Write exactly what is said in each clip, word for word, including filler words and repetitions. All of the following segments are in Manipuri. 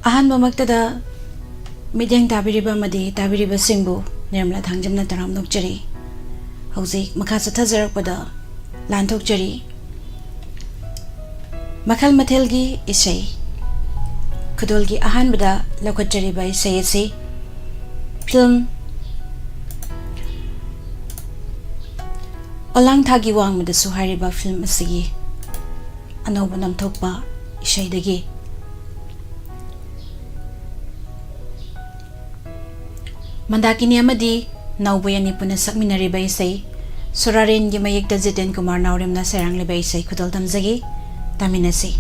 ꯑꯍꯥꯟꯕꯃꯛꯇꯗ ꯃꯤꯠꯌꯦꯡ ꯇꯥꯕꯤꯔꯤꯕ ꯑꯃꯗꯤ ꯇꯥꯕꯤꯔꯤꯕꯁꯤꯡꯕꯨ ꯅꯤꯔꯃꯂꯥ ꯊꯥꯡꯖꯝꯅ ꯇꯔꯥꯝꯅ ꯑꯣꯛꯆꯔꯤ꯫ ꯍꯧꯖꯤꯛ ꯃꯈꯥ ꯆꯠꯊꯖꯔꯛꯄꯗ ꯂꯥꯟꯊꯣꯛꯆꯔꯤ꯫ ꯃꯈꯜ ꯃꯊꯦꯜꯒꯤ ꯏꯁꯩ꯫ ꯈꯨꯗꯣꯜꯒꯤ ꯑꯍꯥꯟꯕꯗ ꯂꯧꯈꯠꯆꯔꯤꯕ ꯏꯁꯩ ꯑꯁꯤ ꯐꯤꯂꯝ ꯑꯣꯂꯥꯡꯊꯥꯒꯤ ꯋꯥꯡꯃꯗꯁꯨ ꯍꯥꯏꯔꯤꯕ ꯐꯤꯂꯝ ꯑꯁꯤꯒꯤ ꯑꯅꯧꯕ ꯅꯝꯊꯣꯛꯄ ꯏꯁꯩꯗꯒꯤ꯫ ꯃꯟꯗꯥꯀꯤꯅꯤ ꯑꯃꯗꯤ ꯅꯥꯎꯕꯣꯏ ꯑꯅꯤ ꯄꯨꯟꯅ ꯁꯛꯃꯤꯟꯅꯔꯤꯕ ꯏꯁꯩ, ꯁꯨꯔꯥꯔꯦꯟꯒꯤ ꯃꯌꯦꯛꯇ ꯖꯤꯇꯦꯟ ꯀꯨꯃꯥꯔ ꯅꯥꯎꯔꯦꯝꯅ ꯁꯩꯔꯥꯡꯂꯤꯕ ꯏꯁꯩ ꯈꯨꯗꯣꯜ ꯇꯝꯖꯒꯦ, ꯇꯥꯃꯤꯟꯅꯁꯤ꯫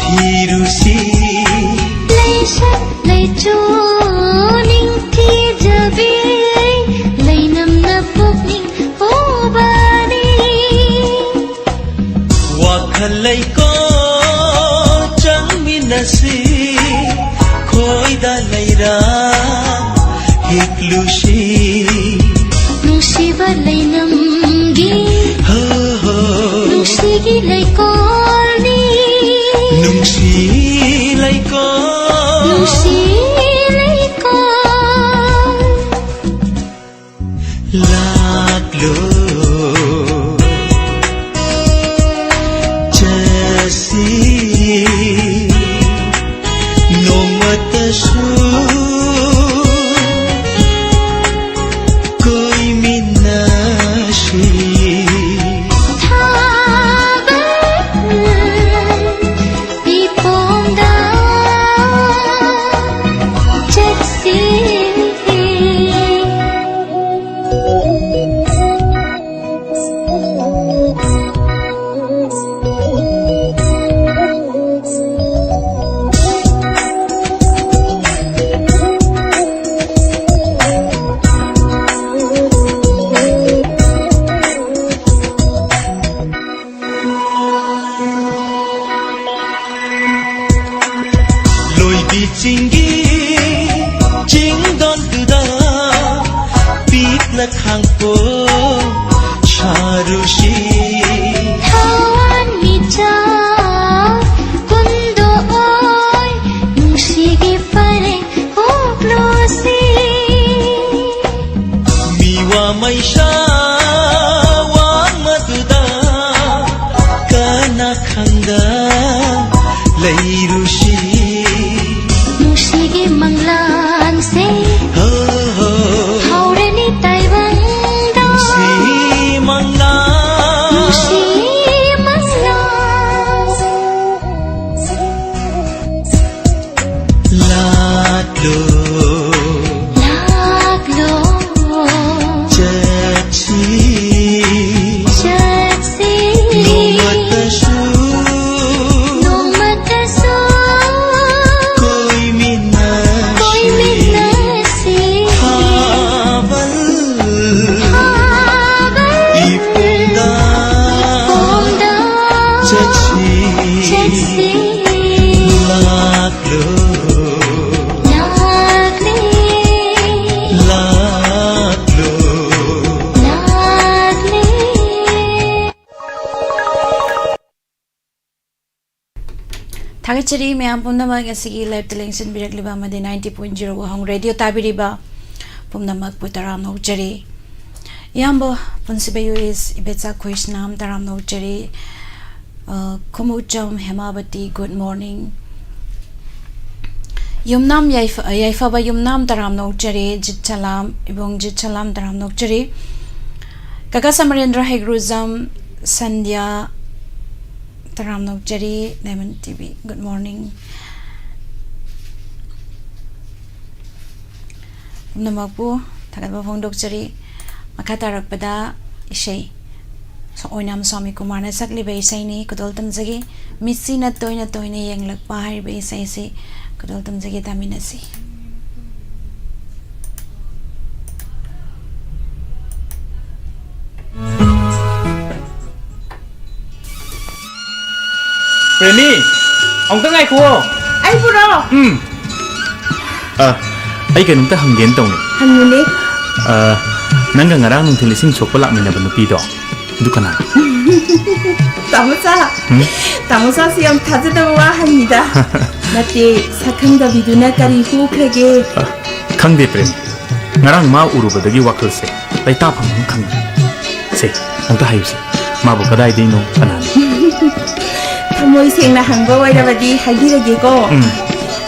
ꯊꯤꯔꯨꯁꯤ꯫ ꯂꯩꯁꯛ ꯂꯩꯆꯨ ꯅꯤꯡꯊꯤꯖꯕꯤ, ꯂꯩꯅꯝꯅ ꯄꯨꯛꯅꯤꯡ ꯍꯨꯕꯅꯤ꯫ ꯋꯥꯈꯜ ꯂꯩꯀꯣꯜ ꯆꯪꯃꯤꯟꯅꯁꯤ, ꯈꯣꯏꯗ ꯂꯩꯔꯥ ꯍꯤꯛꯂꯨꯁꯤ꯫ ꯅꯨꯡꯁꯤꯕ ꯂꯩꯅꯝꯒꯤ, ꯍꯣ, ꯍꯣ꯫ ꯅꯨꯡꯁꯤꯒꯤ ꯂꯩꯀꯣꯜꯅꯤ꯫ ꯅꯨꯡꯁꯤ ꯂꯩꯀꯣꯜ꯫ ꯅꯨꯡꯁꯤ ꯂꯩꯀꯣꯜ꯫ ꯂꯥꯛꯂꯣ, ꯆꯠꯁꯤ ꯅꯣꯡꯃꯇꯁꯨ ꯀꯣꯏꯃꯤꯟꯅꯁꯤ꯫ ꯊꯥꯕꯜ ꯏꯄꯣꯝꯗ ꯆꯠꯁꯤ꯫ ꯂꯣꯏꯕꯤ ꯆꯤꯡꯒꯤ ꯆꯤꯡꯗꯣꯟꯗꯨꯗ ꯄꯤꯛꯂ ꯈꯥꯡꯄꯣꯛ ꯁꯥꯔꯨꯁꯤ꯫ ꯊꯋꯥꯟꯃꯤꯆꯥꯛ ꯀꯨꯟꯗꯣꯛꯑꯣꯏ, ꯅꯨꯡꯁꯤꯒꯤ ꯄꯔꯦꯡ ꯍꯨꯞꯂꯨꯁꯤ꯫ ꯃꯤꯋꯥ ꯃꯩꯁꯥ ꯋꯥꯡꯃꯗꯨꯗ ꯀꯅꯥ ꯈꯪꯗ ꯂꯩꯔꯨꯁꯤ꯫ ꯅꯨꯡꯁꯤꯒꯤ ꯃꯪꯂꯥꯟꯁꯦ ꯍꯣ, ꯍꯣ꯫ ꯍꯧꯔꯅꯤ ꯇꯥꯏꯕꯪꯗ꯫ ꯅꯨꯡꯁꯤ ꯃꯪꯂꯥꯟ꯫ ꯅꯨꯡꯁꯤ ꯃꯪꯂꯥꯟ꯫ ꯂꯥꯛꯂꯣ꯫ ꯂꯥꯛꯂꯣ꯫ ꯆꯠꯁꯤ꯫ ꯆꯠꯁꯤ꯫ ꯅꯣꯡꯃꯇꯁꯨ ꯂꯥꯛꯂꯣ, ꯂꯥꯛꯂꯣ, ꯂꯥꯛꯂꯣ꯫ ꯊꯥꯒꯠꯆꯔꯤ ꯃꯌꯥꯝ ꯄꯨꯝꯅꯃꯛ, ꯉꯁꯤꯒꯤ live ꯇ ꯂꯦꯡꯁꯤꯟꯕꯤꯔꯛꯂꯤꯕ ꯑꯃꯗꯤ ninety point zero ꯋꯥꯍꯣꯡ ꯔꯦꯗꯤꯑꯣ ꯇꯥꯕꯤꯔꯤꯕ ꯄꯨꯝꯅꯃꯛꯄꯨ ꯇꯔꯥꯝꯅ ꯑꯣꯛꯆꯔꯤ꯫ ꯏꯌꯥꯝꯕ ꯄꯨꯟꯁꯤꯕ ꯌꯨ ꯑꯦꯁ ꯏꯕꯦꯆꯥ ꯈꯣꯏꯁꯅꯥꯝ ꯇꯔꯥꯝꯅ ꯑꯣꯛꯆꯔꯤ꯫ ꯑ, ꯈꯨꯃꯨꯆꯝ ꯍꯦꯃꯥꯕꯇꯤ, good morning꯫ ꯌꯨꯝꯅꯥꯝ ꯌꯥꯏꯐ-, ꯌꯥꯏꯐꯕ ꯌꯨꯝꯅꯥꯝ ꯇꯔꯥꯝꯅ ꯑꯣꯛꯆꯔꯤ꯫ ꯖꯤꯠ ꯁꯂꯥꯝ, ꯏꯕꯨꯡ ꯖꯤꯠ ꯁꯂꯥꯝ ꯇꯔꯥꯝꯅ ꯑꯣꯛꯆꯔꯤ꯫ ꯀꯀꯥ ꯁꯃꯔꯦꯟꯗ꯭ꯔ ꯍꯩꯒ꯭ꯔꯨꯖꯝ, ꯁꯟꯙ꯭ꯌꯥ ꯇꯔꯥꯝꯅ ꯑꯣꯛꯆꯔꯤ꯫ Diamond T V, good morning꯫ ꯄꯨꯝꯅꯃꯛꯄꯨ ꯊꯥꯒꯠꯄ ꯐꯣꯡꯗꯣꯛꯆꯔꯤ꯫ ꯃꯈꯥ ꯇꯥꯔꯛꯄꯗ ꯏꯁꯩ, ꯁꯣ-, ꯑꯣꯏꯅꯥꯝ ꯁ꯭ꯋꯥꯃꯤ ꯀꯨꯃꯥꯔꯅ ꯁꯛꯂꯤꯕ ꯏꯁꯩꯅꯤ, ꯈꯨꯗꯣꯜ ꯇꯝꯖꯒꯦ꯫ ꯃꯤꯠꯁꯤꯅ ꯇꯣꯏꯅ ꯇꯣꯏꯅ ꯌꯦꯡꯂꯛꯄ ꯍꯥꯏꯔꯤꯕ ꯏꯁꯩꯁꯤ ꯈꯨꯗꯣꯜ ꯇꯝꯖꯒꯦ, ꯇꯥꯃꯤꯟꯅꯁꯤ꯫ ꯄ꯭ꯔꯦꯃꯤ, ꯑꯃꯨꯛꯇ ꯉꯥꯏꯈꯨꯑꯣ꯫ ꯑꯩꯕꯨꯔꯣ? ꯎꯝ꯫ ꯑ, ꯑꯩ ꯀꯩꯅꯣꯝꯇ ꯍꯪꯒꯦꯅ ꯇꯧꯅꯤ꯫ ꯍꯪꯉꯨꯅꯦ꯫ ꯑ, ꯅꯪꯒ ꯉꯔꯥꯡ ꯅꯨꯡꯊꯤꯜ ꯏꯁꯤꯡ ꯁꯣꯛꯄ ꯂꯥꯛꯃꯤꯟꯅꯕ ꯅꯨꯄꯤꯗꯣ, ꯑꯗꯨ ꯀꯅꯥꯅꯣ? ꯇꯥꯃꯣꯆꯥ꯫ ꯎꯝ? ꯇꯥꯃꯣꯆꯥꯁꯤ ꯌꯥꯝ ꯊꯥꯖꯗꯕ ꯋꯥ ꯍꯪꯉꯤꯗ꯫ ꯅꯠꯇꯦ, ꯁꯛꯈꯪꯗꯕꯤꯗꯨꯅ ꯀꯔꯤ ꯍꯨꯈ꯭ꯔꯒꯦ? ꯑ, ꯈꯪꯗꯦ ꯄ꯭ꯔꯦꯝ꯫ ꯉꯔꯥꯡ ꯃꯥ ꯎꯔꯨꯕꯗꯒꯤ ꯋꯥꯈꯜꯁꯦ ꯂꯩꯇꯥꯐꯝ ꯑꯃ ꯈꯪꯗ꯭ꯔꯦ꯫ ꯁꯦ, ꯑꯝꯇ ꯍꯥꯏꯌꯨꯁꯦ꯫ ꯃꯥꯕꯨ ꯀꯗꯥꯏꯗꯩꯅꯣ, ꯀꯅꯥꯅꯣ? ꯊꯃꯣꯏ ꯁꯦꯡꯅ ꯍꯪꯕ ꯑꯣꯏꯔꯕꯗꯤ ꯍꯥꯏꯕꯤꯔꯒꯦꯀꯣ꯫ ꯎꯝ꯫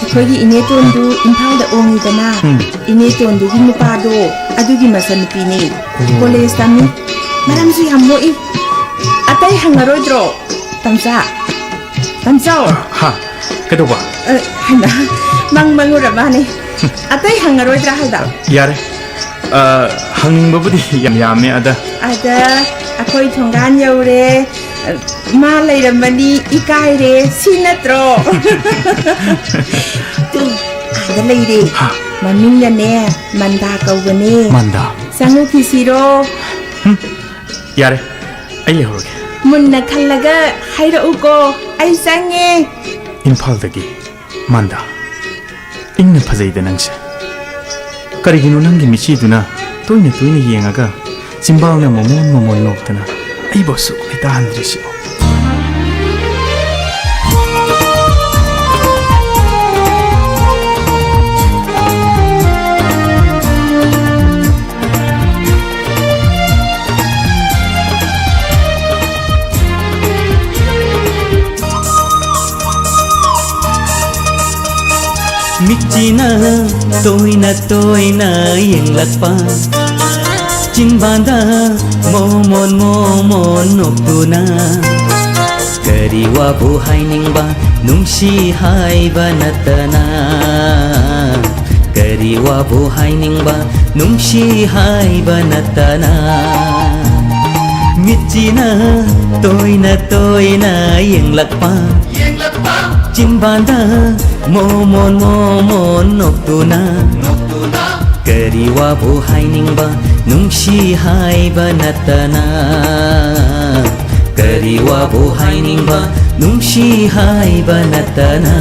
ꯑꯩꯈꯣꯏꯒꯤ ꯏꯅꯦꯇꯣꯟꯗꯨ ꯏꯝꯐꯥꯜꯗ ꯑꯣꯡꯉꯤꯗꯅ, ꯎꯝ꯫ ꯏꯅꯦꯇꯣꯟꯗꯨꯒꯤ ꯅꯨꯄꯥꯗꯣ ꯑꯗꯨꯒꯤ ꯃꯆꯟꯅꯨꯄꯤꯅꯦ꯫ ꯑꯣ꯫ ꯀꯣꯂꯦꯖ ꯇꯝꯃꯤ꯫ ꯃꯔꯝꯁꯨ ꯌꯥꯝ ꯃꯣꯛꯏ꯫ ꯑꯇꯩ ꯍꯪꯉꯔꯣꯏꯗ꯭ꯔꯣ? ꯇꯝꯆꯥ, ꯇꯝꯆꯥꯎ꯫ ꯍꯥ? ꯀꯩꯗꯧꯕ? ꯑ, ꯍꯩꯃꯥ, ꯃꯪ ꯃꯪꯉꯨꯔ ꯃꯥꯅꯦ꯫ ꯑꯇꯩ ꯍꯪꯉꯔꯣꯏꯗ꯭ꯔꯥ ꯍꯥꯏꯕ? ꯌꯥꯔꯦ꯫ ꯑ, ꯍꯪꯅꯤꯡꯕꯕꯨꯗꯤ ꯌꯥꯝ ꯌꯥꯝꯃꯦ ꯑꯗ꯫ ꯑꯗ ꯑꯩꯈꯣꯏ ꯊꯣꯡꯒꯥꯟ ꯌꯧꯔꯦ꯫ ꯃꯥ ꯂꯩꯔꯝꯃꯅꯤ, ꯏꯀꯥꯏꯔꯦ꯫ ꯁꯤ ꯅꯠꯇ꯭ꯔꯣ? ꯇꯨ, ꯑꯥꯗ ꯂꯩꯔꯦ꯫ ꯍꯥ? ꯃꯃꯤꯡꯅꯅꯦ, ꯃꯟꯗꯥ ꯀꯧꯕꯅꯦ꯫ ꯃꯟꯗꯥ? ꯆꯪꯉꯨꯈꯤꯁꯤꯔꯣ? ꯍꯨꯝ, ꯌꯥꯔꯦ, ꯑꯩ ꯂꯩꯍꯧꯔꯒꯦ꯫ ꯃꯨꯟꯅ ꯈꯜꯂꯒ ꯍꯥꯏꯔꯛꯎꯀꯣ, ꯑꯩ ꯆꯪꯉꯦ꯫ ꯏꯝꯐꯥꯜꯗꯒꯤ ꯃꯥꯟꯗꯥ꯫ ꯏꯪꯅ ꯐꯖꯩꯗ ꯅꯪꯁꯦ꯫ ꯀꯔꯤꯒꯤꯅꯣ ꯅꯪꯒꯤ ꯃꯤꯠꯁꯤꯗꯨꯅ ꯇꯣꯏꯅ ꯇꯣꯏꯅ ꯌꯦꯡꯉꯒ ꯆꯤꯝꯕꯥꯜꯅ ꯃꯃꯣꯟ ꯃꯃꯣꯟ ꯅꯣꯛꯇꯅ ꯑꯩꯕꯨ ꯑꯁꯨꯛ ꯂꯩꯇꯥꯍꯟꯗ꯭ꯔꯤꯁꯤꯕꯣ? ꯃꯤꯠꯁꯤꯅ ꯇꯣꯏꯅ ꯇꯣꯏꯅ ꯌꯦꯡꯂꯛꯄ, ꯆꯤꯟꯕꯥꯟꯗ ꯃꯣꯃꯣꯟ ꯃꯣꯃꯣꯟ ꯅꯣꯛꯇꯨꯅ, ꯀꯔꯤ ꯋꯥꯕꯨ ꯍꯥꯏꯅꯤꯡꯕ, ꯅꯨꯡꯁꯤ ꯍꯥꯏꯕ ꯅꯠꯇꯅ꯫ ꯀꯔꯤ ꯋꯥꯕꯨ ꯍꯥꯏꯅꯤꯡꯕ, ꯅꯨꯡꯁꯤ ꯍꯥꯏꯕ ꯅꯠꯇꯅ꯫ ꯃꯤꯠꯁꯤꯅ ꯇꯣꯏꯅ ꯇꯣꯏꯅ ꯌꯦꯡꯂꯛꯄ, ꯆꯤꯟꯕꯥꯟꯗ ꯃꯣꯃꯣꯟ ꯃꯣꯃꯣꯟ ꯅꯣꯛꯇꯨꯅ, ꯀꯔꯤ ꯋꯥꯕꯨ ꯍꯥꯏꯅꯤꯡꯕ, ꯅꯨꯡꯁꯤ ꯍꯥꯏꯕ ꯅꯠꯇꯅ꯫ ꯀꯔꯤ ꯋꯥꯕꯨ ꯍꯥꯏꯅꯤꯡꯕ, ꯅꯨꯡꯁꯤ ꯍꯥꯏꯕ ꯅꯠꯇꯅ꯫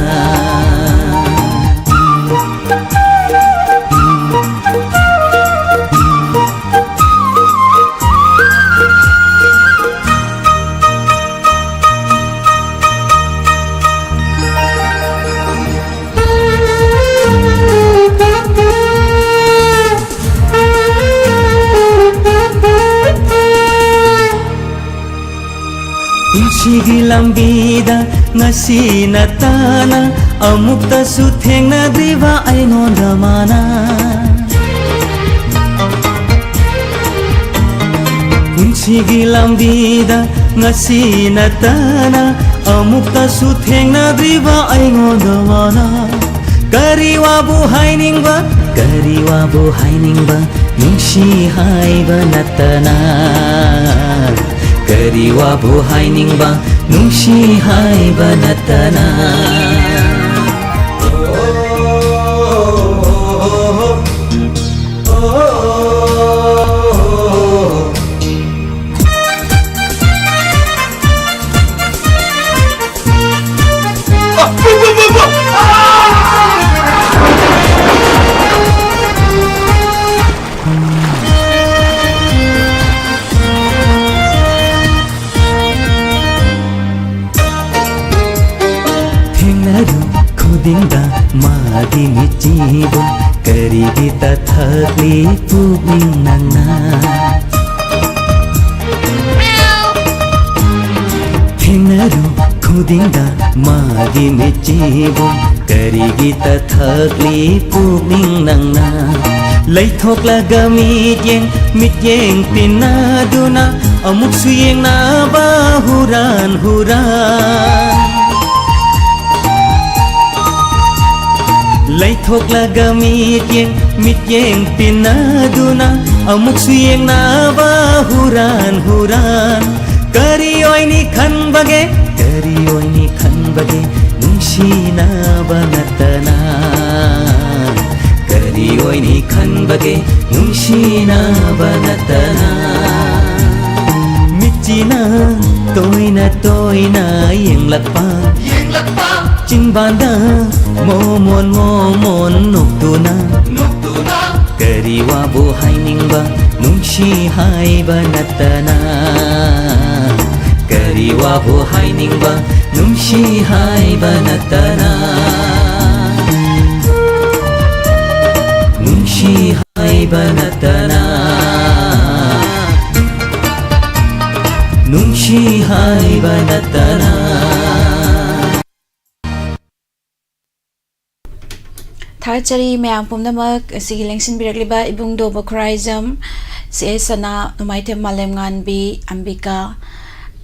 ꯄꯨꯟꯁꯤꯒꯤ ꯂꯝꯕꯤꯗ ꯉꯁꯤ ꯅꯠꯇꯅ ꯑꯃꯨꯛꯇꯁꯨ ꯊꯦꯡꯅꯗ꯭ꯔꯤꯕ ꯑꯩꯉꯣꯟꯗ ꯃꯥꯅ꯫ ꯄꯨꯟꯁꯤꯒꯤ ꯂꯝꯕꯤꯗ ꯉꯁꯤ ꯅꯠꯇꯅ ꯑꯃꯨꯛꯇꯁꯨ ꯊꯦꯡꯅꯗ꯭ꯔꯤꯕ ꯑꯩꯉꯣꯟꯗ ꯃꯥꯅ꯫ ꯀꯔꯤ ꯋꯥꯕꯨ ꯍꯥꯏꯅꯤꯡꯕ, ꯀꯔꯤ ꯋꯥꯕꯨ ꯍꯥꯏꯅꯤꯡꯕ, ꯅꯨꯡꯁꯤ ꯍꯥꯏꯕ ꯅꯠꯇꯅ꯫ ꯀꯔꯤ ꯋꯥꯕꯨ ꯍꯥꯏꯅꯤꯡꯕ, ꯅꯨꯡꯁꯤ ꯍꯥꯏꯕ ꯅꯠꯇꯅ꯫ ꯈꯨꯗꯤꯡꯗ ꯃꯥꯒꯤ ꯃꯤꯠꯆꯤꯕꯨ ꯀꯔꯤꯒꯤ ꯇꯊꯛꯂꯤ ꯄꯨꯛꯅꯤꯡ ꯅꯪꯅ? ꯊꯦꯡꯅꯔꯨ ꯈꯨꯗꯤꯡꯗ ꯃꯥꯒꯤ ꯃꯤꯠꯆꯤꯕꯨ ꯀꯔꯤꯒꯤ ꯇꯊꯛꯂꯤ ꯄꯨꯛꯅꯤꯡ ꯅꯪꯅ? ꯂꯩꯊꯣꯛꯂꯒ ꯃꯤꯠꯌꯦꯡ ꯃꯤꯠꯌꯦꯡ ꯇꯤꯟꯅꯗꯨꯅ ꯑꯃꯨꯛꯁꯨ ꯌꯦꯡꯅꯕ ꯍꯨꯔꯥꯟ ꯍꯨꯔꯥꯟ꯫ ꯂꯩꯊꯣꯛꯂꯒ ꯃꯤꯠꯌꯦꯡ ꯃꯤꯠꯌꯦꯡ ꯇꯤꯟꯅꯗꯨꯅ ꯑꯃꯨꯛꯁꯨ ꯌꯦꯡꯅꯕ ꯍꯨꯔꯥꯟ ꯍꯨꯔꯥꯟ꯫ ꯀꯔꯤ ꯑꯣꯏꯅꯤ ꯈꯟꯕꯒꯦ? ꯀꯔꯤ ꯑꯣꯏꯅꯤ ꯈꯟꯕꯒꯦ? ꯅꯨꯡꯁꯤꯅꯕ ꯅꯠꯇꯅ ꯀꯔꯤ ꯑꯣꯏꯅꯤ ꯈꯟꯕꯒꯦ? ꯅꯨꯡꯁꯤꯅꯕ ꯅꯠꯇꯅ ꯃꯤꯠꯆꯤꯅ ꯇꯣꯏꯅ ꯇꯣꯏꯅ ꯌꯦꯡꯂꯛꯄ, ꯌꯦꯡꯂꯛꯄ꯫ ꯆꯤꯟꯕꯥꯟꯗ ꯃꯣꯃꯣꯟ ꯃꯣꯃꯣꯟ ꯅꯣꯛꯇꯨꯅ, ꯅꯣꯛꯇꯨꯅ꯫ ꯀꯔꯤ ꯋꯥꯕꯨ ꯍꯥꯏꯅꯤꯡꯕ? ꯅꯨꯡꯁꯤ ꯍꯥꯏꯕ ꯅꯠꯇꯅ ꯀꯔꯤ ꯋꯥꯕꯨ ꯍꯥꯏꯅꯤꯡꯕ? ꯅꯨꯡꯁꯤ ꯍꯥꯏꯕ ꯅꯠꯇꯅ ꯅꯨꯡꯁꯤ ꯍꯥꯏꯕ ꯅꯠꯇꯅ ꯅꯨꯡꯁꯤ ꯍꯥꯏꯕ ꯅꯠꯇꯅ꯫ ꯊꯥꯒꯠꯆꯔꯤ ꯃꯌꯥꯝ ꯄꯨꯝꯅꯃꯛ ꯑꯁꯤꯒꯤ ꯂꯦꯡꯁꯤꯟꯕꯤꯔꯛꯂꯤꯕ ꯏꯕꯨꯡꯗꯣ ꯕꯈꯨꯔꯥꯏꯖꯝ, ꯁꯤ ꯑꯦꯁ ꯁꯅꯥ, ꯅꯣꯡꯃꯥꯏꯊꯦꯝ ꯃꯥꯂꯦꯝꯉꯥꯟꯕꯤ, ꯑꯝꯕꯤꯀꯥ,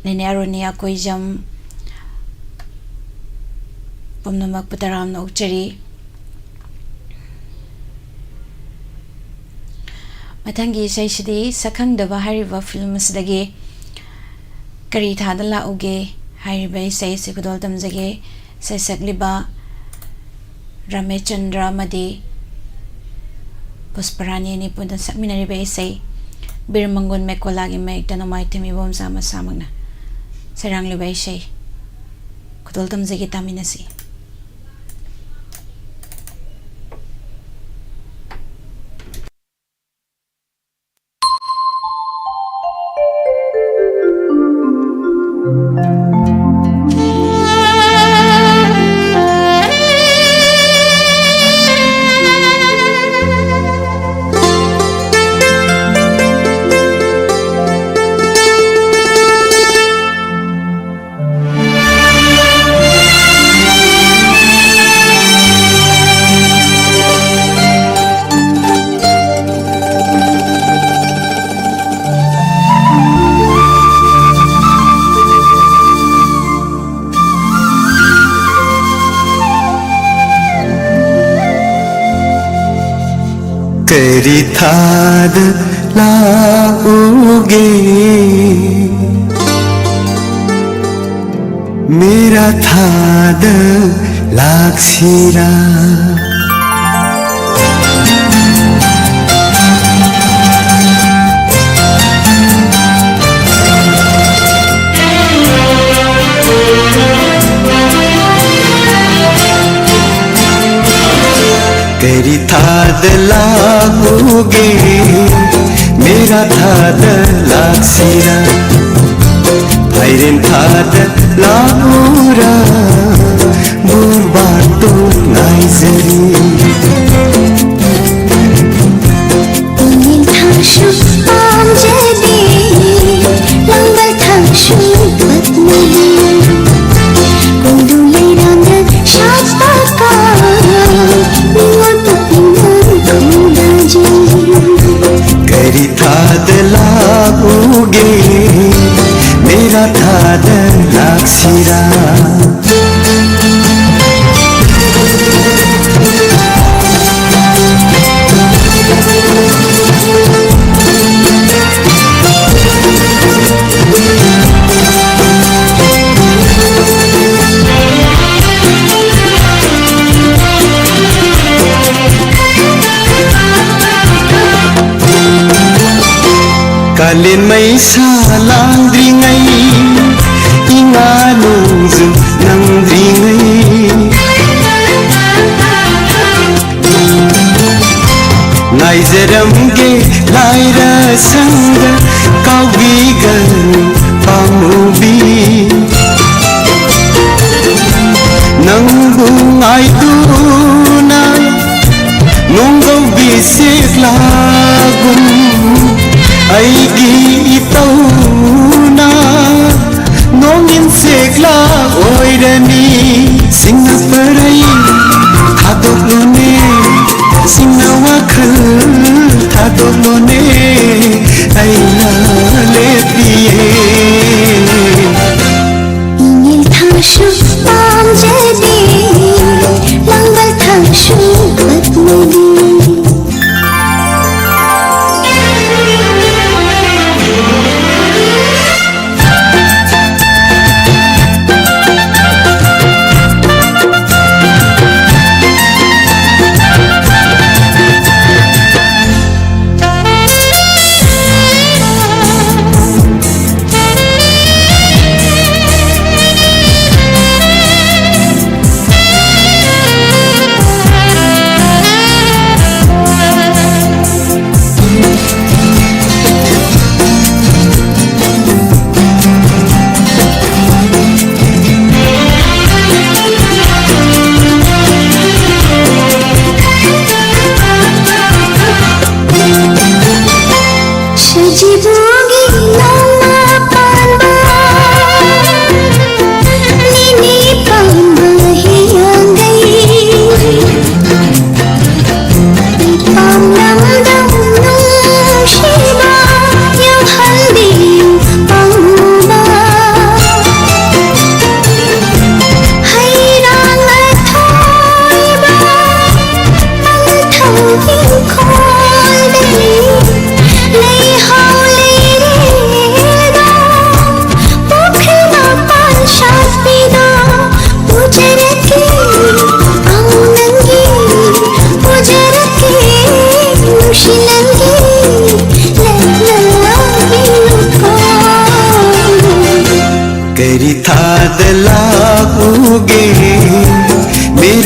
ꯅꯦꯅꯦ ꯑꯔꯨꯅꯤ ꯑꯀꯣꯏꯖꯝ, ꯄꯨꯝꯅꯃꯛꯄꯨ ꯇꯔꯥꯝꯅ ꯑꯣꯛꯆꯔꯤ꯫ ꯃꯊꯪꯒꯤ ꯏꯁꯩꯁꯤꯗꯤ ꯁꯛꯈꯪꯗꯕ ꯍꯥꯏꯔꯤꯕ ꯐꯤꯂꯝ ꯑꯁꯤꯗꯒꯤ ꯀꯔꯤ ꯊꯥꯗ ꯂꯥꯛꯎꯒꯦ ꯍꯥꯏꯔꯤꯕ ꯏꯁꯩ ꯑꯁꯤ ꯈꯨꯗꯣꯜ ꯇꯝꯖꯒꯦ꯫ ꯏꯁꯩ ꯁꯛꯂꯤꯕ ꯔꯥꯃꯦꯆꯟꯗ꯭ꯔ ꯑꯃꯗꯤ ꯄꯨꯁꯄꯔꯥꯅꯤ ꯑꯅꯤ ꯄꯨꯟꯅ ꯁꯛꯃꯤꯟꯅꯔꯤꯕ ꯏꯁꯩ ꯕꯤꯔ ꯃꯪꯒꯣꯟ ꯃꯦꯀꯣꯂꯥꯒꯤ ꯃꯌꯦꯛꯇ ꯅꯣꯡꯃꯥꯏꯊꯦꯝ ꯏꯕꯣꯝꯆꯥ ꯃꯁꯥꯃꯛꯅ ꯁꯩꯔꯥꯡꯂꯤꯕ ꯏꯁꯩ ꯈꯨꯗꯣꯜ ꯇꯝꯖꯒꯦ, ꯇꯥꯃꯤꯟꯅꯁꯤ꯫ ꯀꯔꯤ ꯊꯥꯗ ꯂꯥꯛꯎꯒꯦ? ꯃꯦꯔꯥ ꯊꯥꯗ ꯂꯥꯛꯁꯤꯔꯥ? ꯀꯔꯤ ꯊꯥꯗ ꯂꯥꯛꯎꯒꯦ? ꯃꯦꯔꯥ ꯊꯥꯗ ꯂꯥꯛꯁꯤꯔꯥ? ꯐꯥꯏꯔꯦꯟ ꯊꯥꯗ ꯂꯥꯛꯎꯔꯥ? ꯕꯣꯔꯕꯥꯇꯣꯟ ꯉꯥꯏꯖꯔꯤ꯫ ꯄꯨꯛꯅꯤꯡ ꯊꯥꯡꯁꯨ ꯄꯥꯝꯖꯗꯦ, ꯂꯪꯕ ꯊꯥꯡꯁꯨ ꯄꯠꯅꯗꯦ꯫ ꯀꯣꯏꯗꯨ ꯂꯩꯔꯥꯡꯗ ꯁꯥꯠꯄ ꯀꯥ, ꯃꯤꯑꯣꯏ ꯄꯨꯛꯅꯤꯡꯅ ꯈꯨꯝꯅꯖꯩ꯫ ꯀꯔꯤ ꯊꯥꯗ ꯂꯥꯛꯎꯒꯦ? ꯃꯦꯔꯥ ꯊꯥꯗ ꯂꯥꯛꯁꯤꯔꯥ? ꯀꯥꯂꯦꯟ ꯃꯩꯁꯥ ꯂꯥꯡꯗ꯭ꯔꯤꯉꯩ, ꯏꯉꯥ ꯅꯣꯡꯖꯨ ꯅꯪꯗ꯭ꯔꯤꯉꯩ, ꯉꯥꯏꯖꯔꯝꯒꯦ ꯂꯥꯏꯔ ꯁꯪꯗ, ꯀꯥꯎꯕꯤꯒꯅꯨ ꯄꯥꯝꯃꯨꯕꯤ꯫ ꯅꯪꯕꯨ ꯉꯥꯏꯗꯨꯅ ꯅꯣꯡꯒꯧꯕꯤ ꯁꯦꯛꯂꯥꯒꯨꯝ ꯑꯩꯒꯤ ꯏꯇꯧꯅ ꯅꯣꯡꯏꯟ ꯁꯦꯛꯂꯥ ꯑꯣꯏꯔꯅꯤ꯫ ꯁꯤꯡꯅ ꯄꯔꯩ ꯊꯥꯗꯣꯛꯂꯣꯅꯦ, ꯁꯤꯡꯅ ꯋꯥꯈꯜ ꯊꯥꯗꯣꯛꯂꯣꯅꯦ, ꯑꯩꯅ ꯂꯦꯞꯄꯤꯌꯦ꯫ ꯏꯉꯦꯜ ꯊꯥꯡꯁꯨ ꯄꯥꯝꯖꯗꯦ, ꯂꯥꯡꯕꯜ ꯊꯥꯡꯁꯨ ꯄꯠꯅꯗꯦ꯫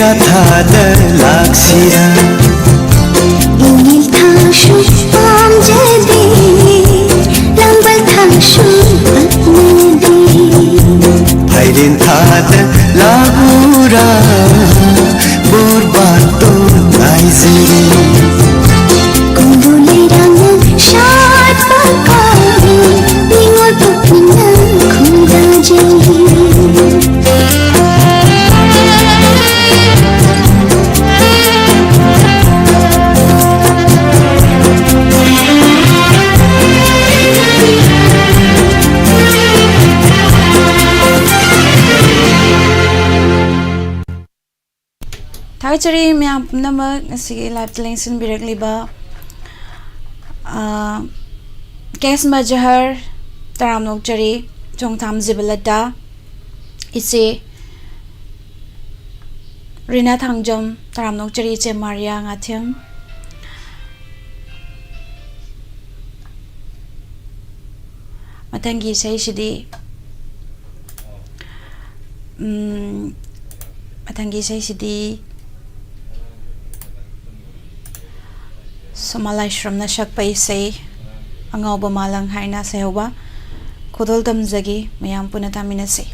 ꯊꯥꯗ ꯂꯥꯛꯁꯤꯔꯥ? ꯏꯪꯒꯤꯜ ꯊꯥꯡꯁꯨ ꯄꯥꯝꯖꯗꯦ, ꯂꯥꯡꯕꯜ ꯊꯥꯡꯁꯨ ꯄꯛꯅꯗꯦ꯫ ꯐꯥꯏꯔꯦꯟ ꯊꯥꯗ ꯂꯥꯛꯎꯔꯥ? ꯕꯣꯔꯕꯥꯇꯣꯟ ꯉꯥꯏꯖꯔꯤ꯫ ꯀꯣꯟꯗꯣ ꯂꯩꯔꯥꯡꯅ ꯁꯥꯠꯄ ꯀꯥꯎꯔꯦ, ꯅꯤꯉꯣꯜ ꯄꯨꯛꯅꯤꯡꯅ ꯈꯨꯝꯖꯖꯔꯤ꯫ ꯊꯥꯒꯠꯆꯔꯤ ꯃꯌꯥꯝ ꯄꯨꯝꯅꯃꯛ ꯉꯁꯤꯒꯤ live ꯇ ꯂꯦꯡꯁꯤꯟꯕꯤꯔꯛꯂꯤꯕ, ꯑ, ꯀꯦꯁ ꯃꯖꯍꯔ, ꯇꯔꯥꯝꯅ ꯑꯣꯛꯆꯔꯤ꯫ ꯆꯣꯡꯊꯥꯝ ꯖꯤꯕꯂꯇꯥ, ꯏꯆꯦ ꯔꯤꯅꯥ ꯊꯥꯡꯖꯝ, ꯇꯔꯥꯝꯅ ꯑꯣꯛꯆꯔꯤ꯫ ꯏꯆꯦ ꯃꯥꯔꯤꯌꯥ ꯉꯥꯊꯦꯝ꯫ ꯃꯊꯪꯒꯤ ꯏꯁꯩꯁꯤꯗꯤ, ꯎꯝ, ꯃꯊꯪꯒꯤ ꯏꯁꯩꯁꯤꯗꯤ ꯁꯣꯃꯥ ꯂꯥꯏꯁ꯭ꯔꯝꯅ ꯁꯛꯄ ꯏꯁꯩ, ꯑꯉꯥꯎꯕ ꯃꯥꯂꯪ ꯍꯥꯏꯅ ꯁꯩꯍꯧꯕ ꯈꯨꯗꯣꯜ ꯇꯝꯖꯒꯦ, ꯃꯌꯥꯝ ꯄꯨꯟꯅ ꯇꯥꯃꯤꯟꯅꯁꯤ꯫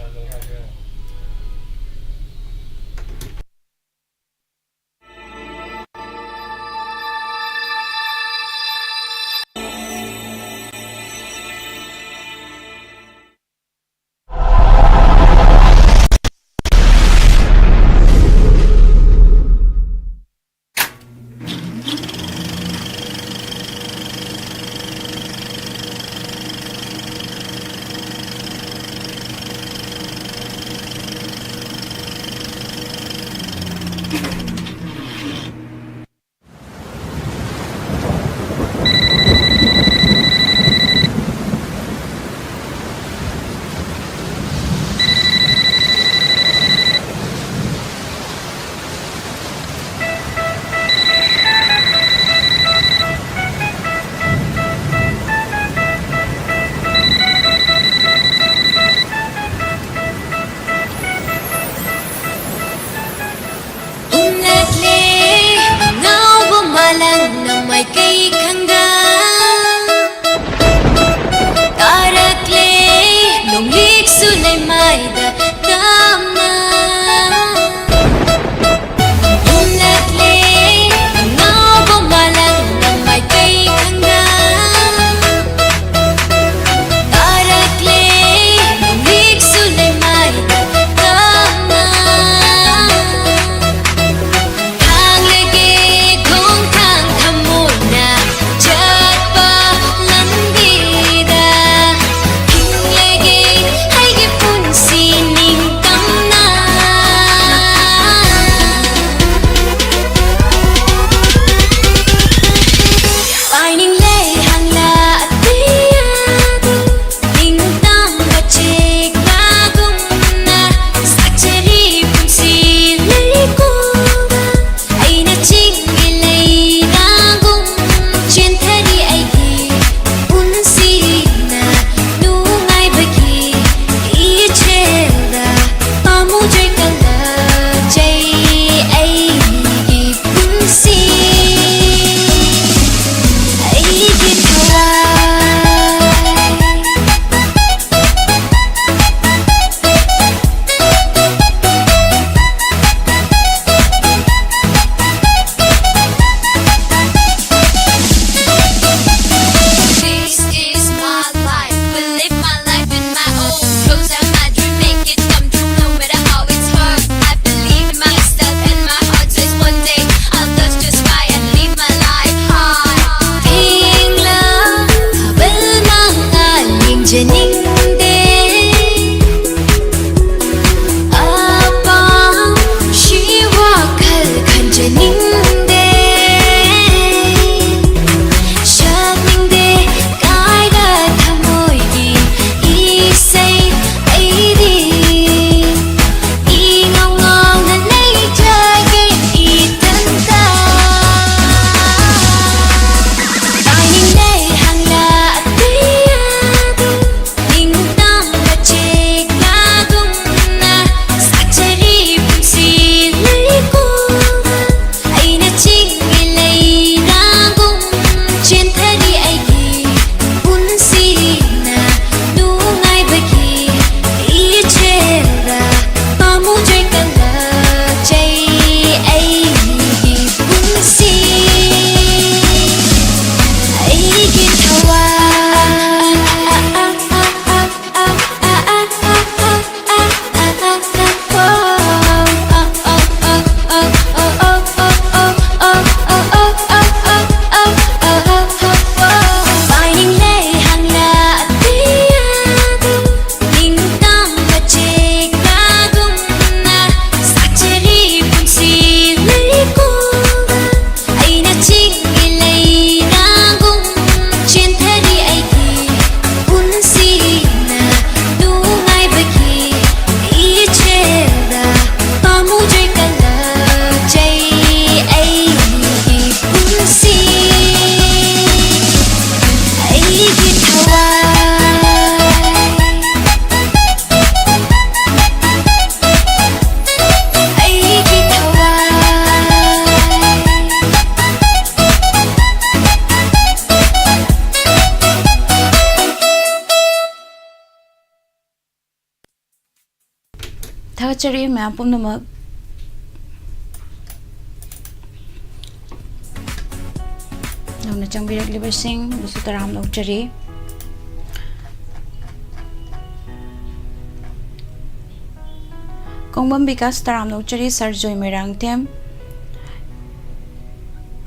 ꯆꯔꯤ ꯃꯌꯥꯝ ꯄꯨꯝꯅꯃꯛ ꯅꯧꯅ ꯆꯪꯕꯤꯔꯛꯂꯤꯕꯁꯤꯡꯕꯨꯁꯨ ꯇꯔꯥꯝꯅ ꯑꯣꯛꯆꯔꯤ꯫ ꯀꯣꯡꯕꯝ ꯕꯤꯀꯥꯁ ꯇꯔꯥꯝꯅ ꯑꯣꯛꯆꯔꯤ, ꯁꯥꯔ ꯖꯣꯏ ꯃꯣꯏꯔꯥꯡꯊꯦꯝ,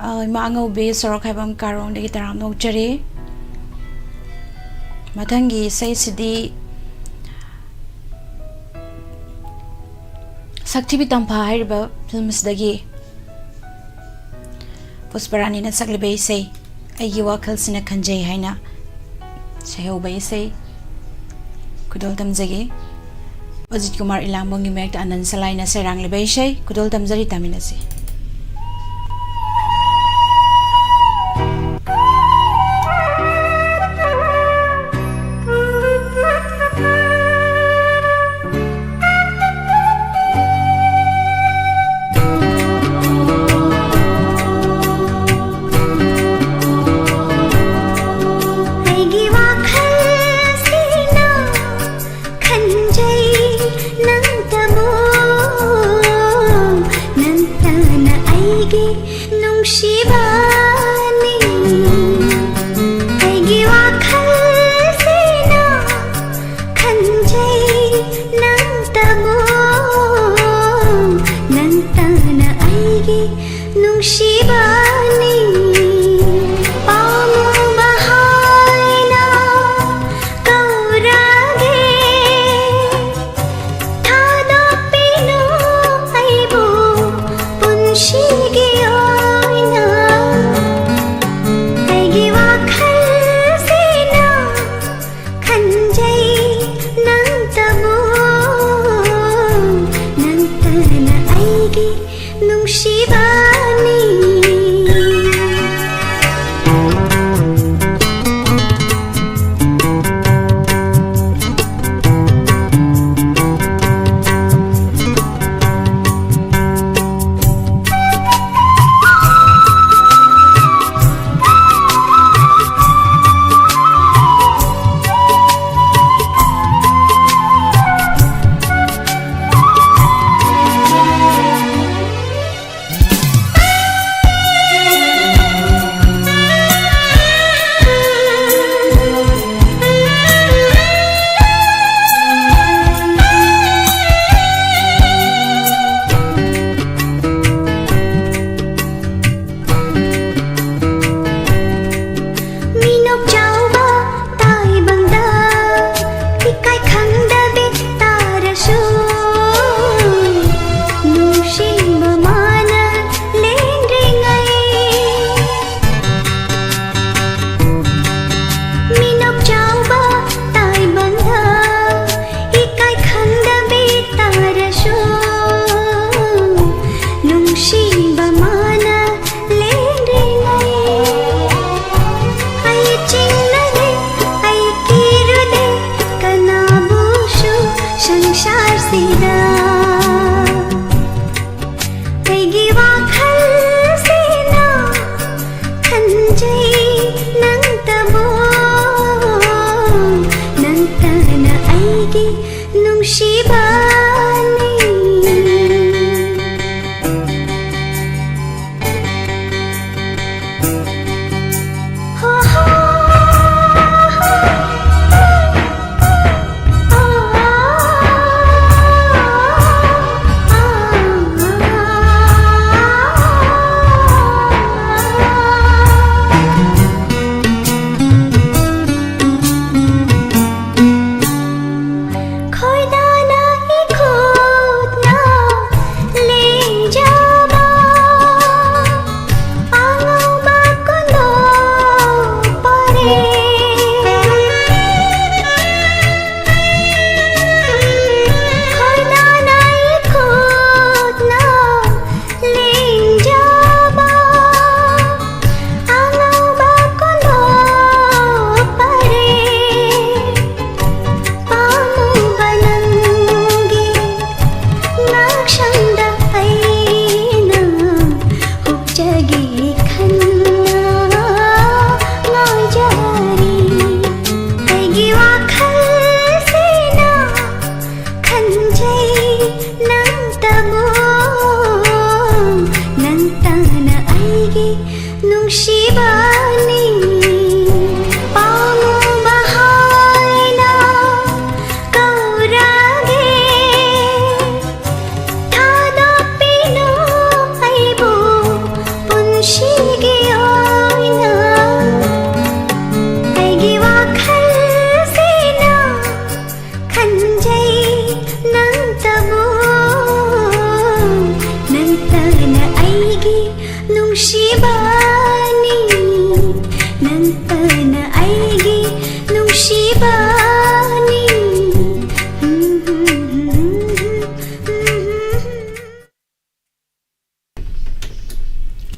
ꯑ, ꯏꯃꯥ ꯑꯉꯧꯕꯤ ꯁꯣꯔꯣꯛ ꯈꯥꯏꯕꯝ ꯀꯥꯔꯣꯡꯗꯒꯤ ꯇꯔꯥꯝꯅ ꯑꯣꯛꯆꯔꯤ꯫ ꯃꯊꯪꯒꯤ ꯏꯁꯩꯁꯤꯗꯤ ꯁꯛꯊꯤꯕꯤ ꯇꯝꯐꯥ ꯍꯥꯏꯔꯤꯕ ꯐꯤꯂꯝ ꯑꯁꯤꯗꯒꯤ ꯄꯨꯁꯄꯔꯥꯅꯤꯅ ꯁꯛꯂꯤꯕ ꯏꯁꯩ ꯑꯩꯒꯤ ꯋꯥꯈꯜꯁꯤꯅ ꯈꯟꯖꯩ ꯍꯥꯏꯅ ꯁꯩꯍꯧꯕ ꯏꯁꯩ ꯈꯨꯗꯣꯜ ꯇꯝꯖꯒꯦ꯫ ꯑꯖꯤꯠ ꯀꯨꯃꯥꯔ ꯏꯂꯥꯡꯕꯝꯒꯤ ꯃꯥꯌꯦꯛꯇ ꯑꯅꯟ ꯁꯂꯥꯏꯅ ꯁꯩꯔꯥꯡꯂꯤꯕ ꯏꯁꯩ ꯈꯨꯗꯣꯜ ꯇꯝꯖꯔꯤ, ꯇꯥꯃꯤꯟꯅꯁꯤ꯫ ꯑꯩꯒꯤ ꯋꯥꯈꯜꯁꯤꯅ ꯈꯟꯖꯩ ꯅꯪꯇꯕꯨ, ꯅꯪꯇꯅ ꯑꯩꯒꯤ ꯅꯨꯡꯁꯤꯕꯅꯤ꯫ ꯑꯩꯒꯤ ꯋꯥꯈꯜꯁꯤꯅ ꯈꯟꯖꯩ ꯅꯪꯇꯕꯨ, ꯅꯪꯇꯅ ꯑꯩꯒꯤ ꯅꯨꯡꯁꯤꯕꯅꯤ꯫ ꯄꯥꯝꯃꯨꯕ ꯍꯥꯏꯅ ꯀꯧꯔꯒꯦ, ꯊꯥꯗꯣꯛꯄꯤꯅꯨ ꯑꯩꯕꯨ ꯄꯨꯟꯁꯤꯒꯤ ꯑꯣꯏꯅ꯫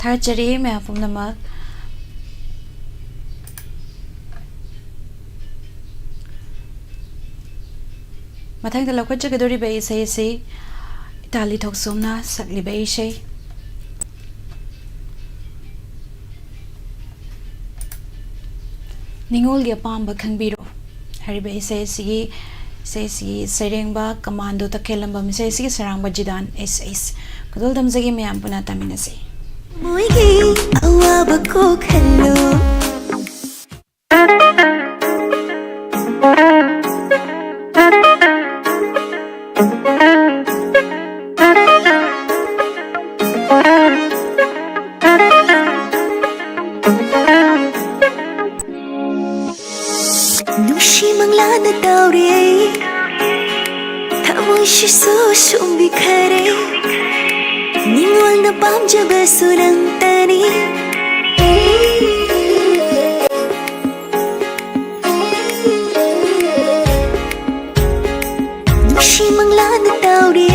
ꯊꯥꯒꯠꯆꯔꯤ ꯃꯌꯥꯝ ꯄꯨꯝꯅꯃꯛ꯫ ꯃꯊꯪꯗ ꯂꯧꯈꯠꯆꯒꯗꯧꯔꯤꯕ ꯏꯁꯩ ꯑꯁꯤ ꯏꯇꯥꯂꯤ ꯊꯣꯛꯆꯣꯝꯅ ꯁꯛꯂꯤꯕ ꯏꯁꯩ ꯅꯤꯡꯉꯣꯜꯒꯤ ꯑꯄꯥꯝꯕ ꯈꯪꯕꯤꯔꯣ ꯍꯥꯏꯔꯤꯕ ꯏꯁꯩ ꯑꯁꯤꯒꯤ, ꯏꯁꯩ ꯑꯁꯤꯒꯤ ꯁꯩꯔꯦꯡꯕ ꯀꯃꯥꯟꯗꯣ ꯇꯈꯦꯜꯂꯝꯕꯝ, ꯏꯁꯩ ꯑꯁꯤꯒꯤ ꯁꯩꯔꯥꯡꯕ ꯖꯤꯗꯥꯟ ꯑꯦꯁ ꯑꯦꯁ꯫ ꯈꯨꯗꯣꯜ ꯇꯝꯖꯒꯦ, ꯃꯌꯥꯝ ꯄꯨꯟꯅ ꯇꯥꯃꯤꯟꯅꯁꯤ꯫ ꯃꯣꯏꯒꯤ ꯑꯋꯥꯕ ꯀꯣꯛꯍꯜꯂꯣ꯫ ꯅꯨꯡꯁꯤ ꯃꯪꯂꯥꯅ ꯇꯧꯔꯦ, ꯊꯃꯣꯏꯁꯤꯁꯨ ꯁꯨꯝꯕꯤꯈꯔꯦ꯫ ꯅꯤꯡꯉꯣꯜꯅ ꯄꯥꯝꯖꯕꯁꯨ ꯅꯪꯇꯅꯤ꯫ ꯅꯨꯡꯁꯤ ꯃꯪꯂꯥꯅ ꯇꯧꯔꯦ,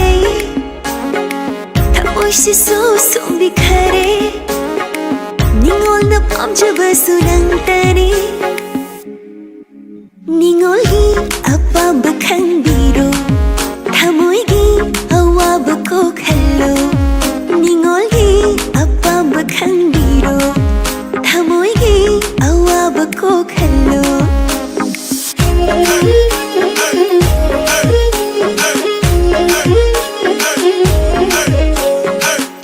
ꯊꯃꯣꯏꯁꯤꯁꯨ ꯁꯨꯝꯕꯤꯈꯔꯦ꯫ ꯅꯤꯡꯉꯣꯜꯅ ꯄꯥꯝꯖꯕꯁꯨ ꯅꯪꯇꯅꯤ꯫ ꯅꯤꯡꯉꯣꯜꯒꯤ ꯑꯄꯥꯝꯕ ꯈꯪꯕꯤꯔꯣ, ꯊꯃꯣꯏꯒꯤ ꯑꯋꯥꯕ ꯀꯣꯛꯍꯜꯂꯣ꯫ ꯅꯤꯡꯉꯣꯜꯒꯤ ꯑꯄꯥꯝꯕ ꯈꯪꯕꯤꯔꯣ, ꯊꯃꯣꯏꯒꯤ ꯑꯋꯥꯕ ꯀꯣꯛꯍꯜꯂꯣ꯫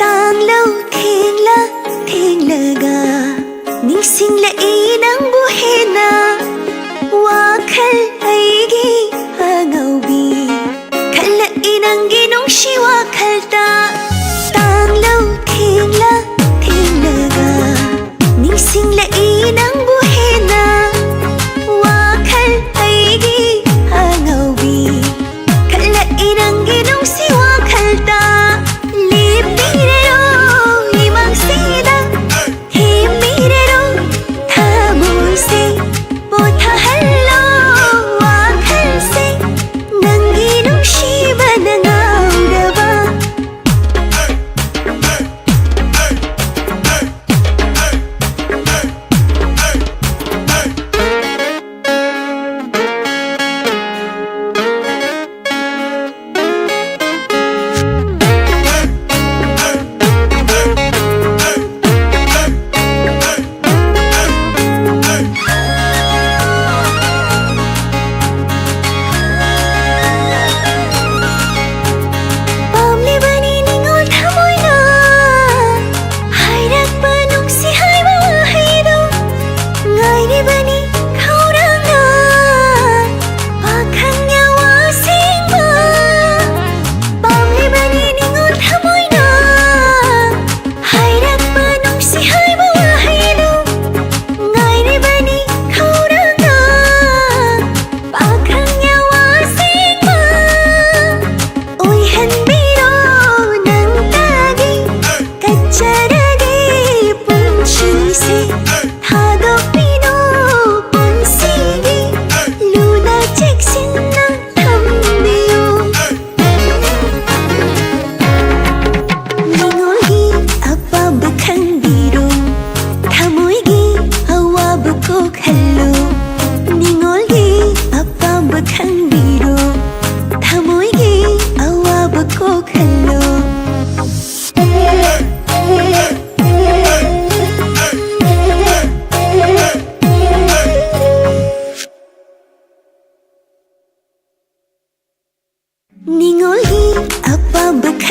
ꯇꯥꯡꯂꯧ ꯊꯦꯡꯂ ꯊꯦꯡꯂꯒ ꯅꯤꯡꯁꯤꯡꯂꯛꯏ ꯅꯪꯕꯨ ꯍꯦꯟꯅ꯫ ꯋꯥꯈꯜ ꯑꯩꯒꯤ ꯑꯉꯧꯕꯤ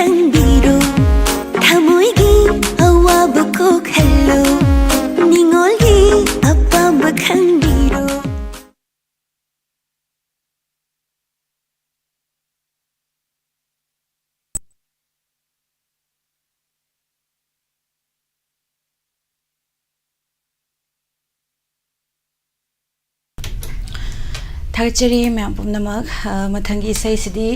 ꯈꯪꯕꯤꯔꯣ, ꯊꯃꯣꯏꯒꯤ ꯑꯋꯥꯕ ꯀꯣꯛꯍꯜꯂꯣ, ꯅꯤꯡꯉꯣꯜꯒꯤ ꯑꯄꯥꯝꯕ ꯈꯪꯕꯤꯔꯣ꯫ ꯊꯥꯒꯠꯆꯔꯤ ꯃꯌꯥꯝ ꯄꯨꯝꯅꯃꯛ꯫ ꯑ, ꯃꯊꯪꯒꯤ ꯏꯁꯩꯁꯤꯗꯤ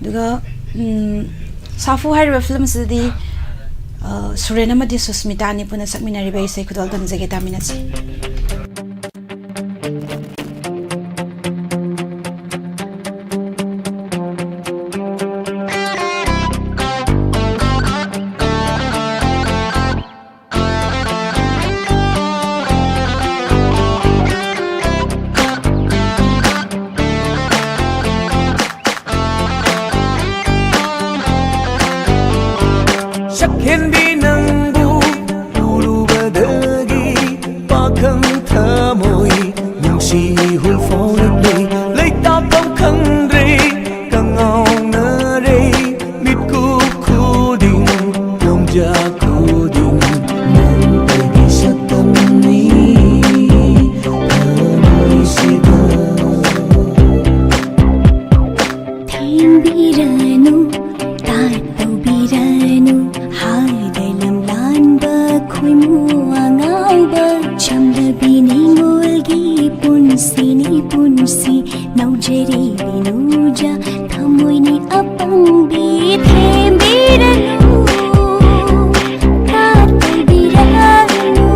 ꯑꯗꯨꯒ, ꯎꯝ, ꯁꯥꯐꯨ ꯍꯥꯏꯔꯤꯕ ꯐꯤꯂꯝꯁꯤꯗꯗꯤ, ꯑ, ꯁꯨꯔꯦꯟ ꯑꯃꯗꯤ ꯁꯨꯁꯃꯤꯇꯥ ꯑꯅꯤ ꯄꯨꯟꯅ ꯁꯛꯃꯤꯟꯅꯔꯤꯕ ꯏꯁꯩ ꯈꯨꯗꯣꯜ ꯇꯝꯖꯒꯦ, ꯇꯥꯃꯤꯟꯅꯁꯤ꯫ ꯁꯛꯍꯦꯟꯕꯤ ꯅꯪꯕꯨ ꯎꯔꯨꯕꯗꯒꯤ ꯄꯥꯈꯪ ꯊꯃꯣꯏ ꯅꯨꯡꯁꯤ ꯏꯍꯨꯜ ꯐꯥꯎꯔꯛꯂꯦ꯫ ꯂꯩꯇꯥꯐꯝ ꯈꯪꯗ꯭ꯔꯦ, ꯀꯉꯥꯎꯅꯔꯦ꯫ ꯃꯤꯠꯀꯨꯞ ꯈꯨꯗꯤꯡ, ꯂꯣꯡꯖꯥ ꯈꯨꯗꯤꯡ, ꯅꯪ ꯑꯩꯒꯤ ꯁꯛꯇꯝꯅꯤ ꯊꯃꯣꯏꯁꯤꯗ꯫ ꯊꯦꯝꯕꯤꯔꯅꯨ, ꯇꯥꯠ ꯇꯧꯕꯤꯔꯅꯨ, ꯍꯥꯏꯗ ꯂꯝꯂꯥꯟꯕ ꯈꯣꯏꯃꯨ ꯑꯉꯥꯎꯕ꯫ ꯆꯝꯂꯕꯤ ꯅꯤꯉꯣꯜꯒꯤ ꯄꯨꯟꯁꯤꯅꯤ ꯄꯨꯟꯁꯤ, ꯅꯧꯖꯔꯤꯕꯤ ꯅꯨꯡꯖꯥ ꯊꯃꯣꯏꯅꯤ ꯑꯄꯪꯕꯤ꯫ ꯊꯦꯝꯕꯤꯔꯅꯨ, ꯇꯥꯠ ꯇꯧꯕꯤꯔꯅꯨ꯫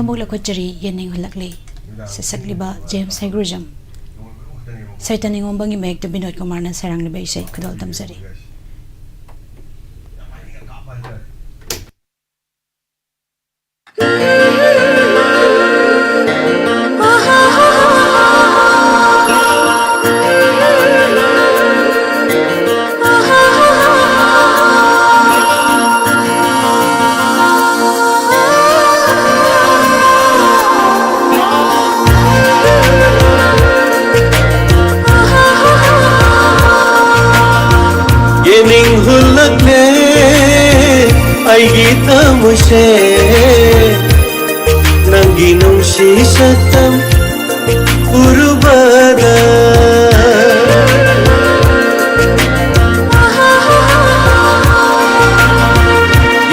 ꯑꯃꯨꯛ ꯂꯧꯈꯠꯆꯔꯤ, ꯌꯦꯅꯤꯡ ꯍꯨꯜꯂꯛꯂꯤ꯫ ꯁꯩꯁꯛꯂꯤꯕ ꯖꯦꯝꯁ ꯍꯩꯒ꯭ꯔꯨꯖꯝ꯫ ꯁꯩꯇ ꯅꯤꯉꯣꯝꯕꯝꯒꯤ ꯃꯌꯦꯛꯇ ꯕꯤꯅꯣꯗ ꯀꯨꯃꯥꯔꯅ ꯁꯩꯔꯥꯡꯂꯤꯕ ꯏꯁꯩ ꯈꯨꯗꯣꯜ ꯇꯝꯖꯔꯤ꯫ ꯌꯦꯅꯤꯡ ꯍꯨꯜꯂꯛꯂꯦ ꯑꯩꯒꯤ ꯊꯃꯣꯏꯁꯦ, ꯅꯪꯒꯤ ꯅꯨꯡꯁꯤ ꯁꯛꯇꯝ ꯎꯔꯨꯕꯗ꯫